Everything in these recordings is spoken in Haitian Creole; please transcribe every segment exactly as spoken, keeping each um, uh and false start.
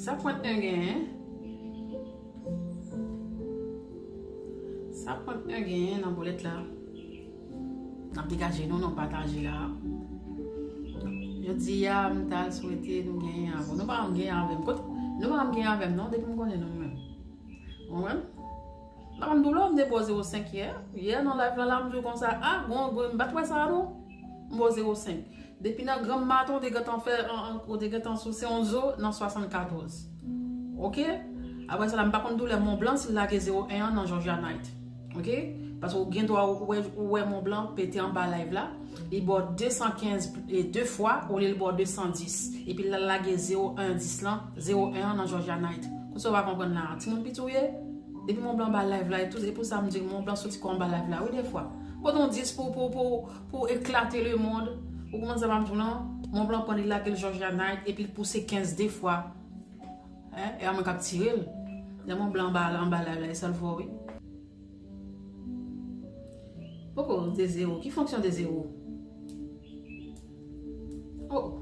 Sa pwent en genyen? Sa pwent en genyen nan bòlèt la? N ap degaje nou, n ap pataje la. Jodi a, m ta swete nou genyen avè m. Nou pa janm genyen avè m. Kot, nou pa janm genyen avè m, non, depi m konnen nou menm. Ou konprann? M pa konn doulè, m te ba w zewo senk yè. Yè nan live lan la, m di w konsa, a, gon, gon, m pa t wè sa, non. M ba w zewo senk. Depi nan granm maten, ou te gentan fè, an, an, ou te gentan souse yon zo nan swasannkatòz. Oke? Apre sa la, m pa konn doulè Mont Blanc, si l lage zewo en an nan Georgia Night. Oke? Paske ou gen dwa ou wè, ou wè Mont Blanc pete anba live la. Li ba w de san kenz e de fwa, olye l ba w de san dis. Epi l al lage zewo en dis lan, zewo en an nan Georgia Night. Kounsa w pa konprann la. Timoun piti w ye? Depi Mont Blanc anba live la, e tou, e pou sa m di Mont Blanc soti kò anba live la, wi, defwa. Pote yon dis pou, pou, pou, pou eklate lemonn. Ou konprann sa m ap di w lan? Mont Blanc pran li lage l Georgia Night, epi l pouse kenz de fwa. Hein? E a mwen k ap tire l. Lè Mont Blanc anba, anba live la, e sa l fè w, wi. Poko de zewo. Ki fonksyon de zewo? Oh.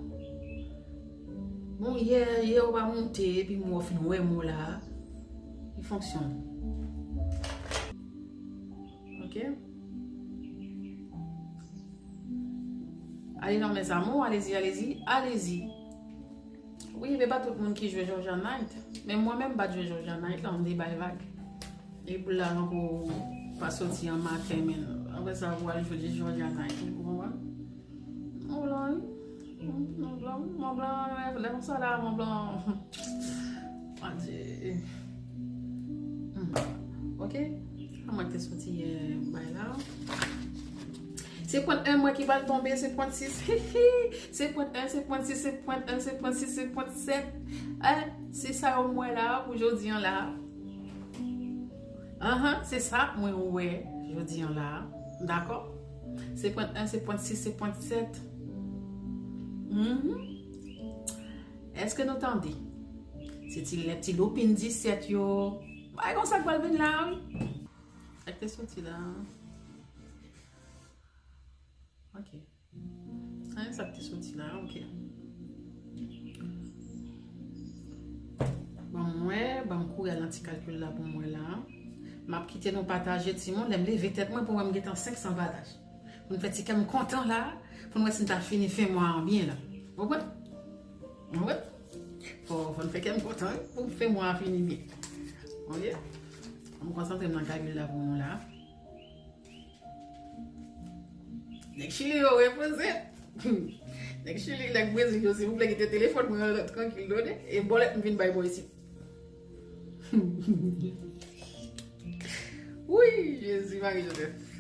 Bon, yè, yè ou pa monte, epi m wè w fin wè mo la. Ki fonksyon? Ok. Allez, non, mes amours, allez-y, allez-y, allez-y. Wi, men pa tout moun ki jwe Georgia Night. Men mwen menm, m pa t jwe Georgia Night la, m te bay vag. E pou lajan pou pa soti an maten, men apre sa, pou al jwe Georgia Night, ou konprann? Mont Blanc, wi. Mont Blanc, Mont Blanc, lè konsa la, Mont Blanc. Adye. Hmm. Ok. Kòman te soti yè bay la? Se pwent en mwen ki ba l tonbe, se pwent sis. Hihi. Se pwent en, se pwent sis, se pwent en, se pwent sis, se pwent sèt. Eh, se sa yo m wè la pou jodi an la. Ahan, se sa mwen wè jodi an la. Dakò? Se pwent en, se pwent sis, se pwent sèt. Mhm. Èske nou tande? Se ti lè ti loupin disèt yo. Bay konsa k pral vin la, wi. Sa k te soti la. Ok. Sa, sa k te soti la, ok. Ban m wè, ban m kouri al nan ti kalkil la pou m wè la. M ap kite nou pataje timoun, lè m leve tèt mwen pou m wè m gentan senk san pataj. Pou n fè ti kè m kontan la, pou n wè si n ta fini fen mwa an byen la. Ou konprann? Ou konprann? Fò, fò n fè kè m kontan, wi, pou fen mwa an fini byen. Ok? M konsantre m nan kalkil la pou nou la. Nèg Chili yo repoze. Nèg Chili, nèg Brezil yo, silvouplè, kite telefòn mwen an trankil, tande? E bòlèt m vin bay bò isit. Wi, Jezi, Mari Jozèf.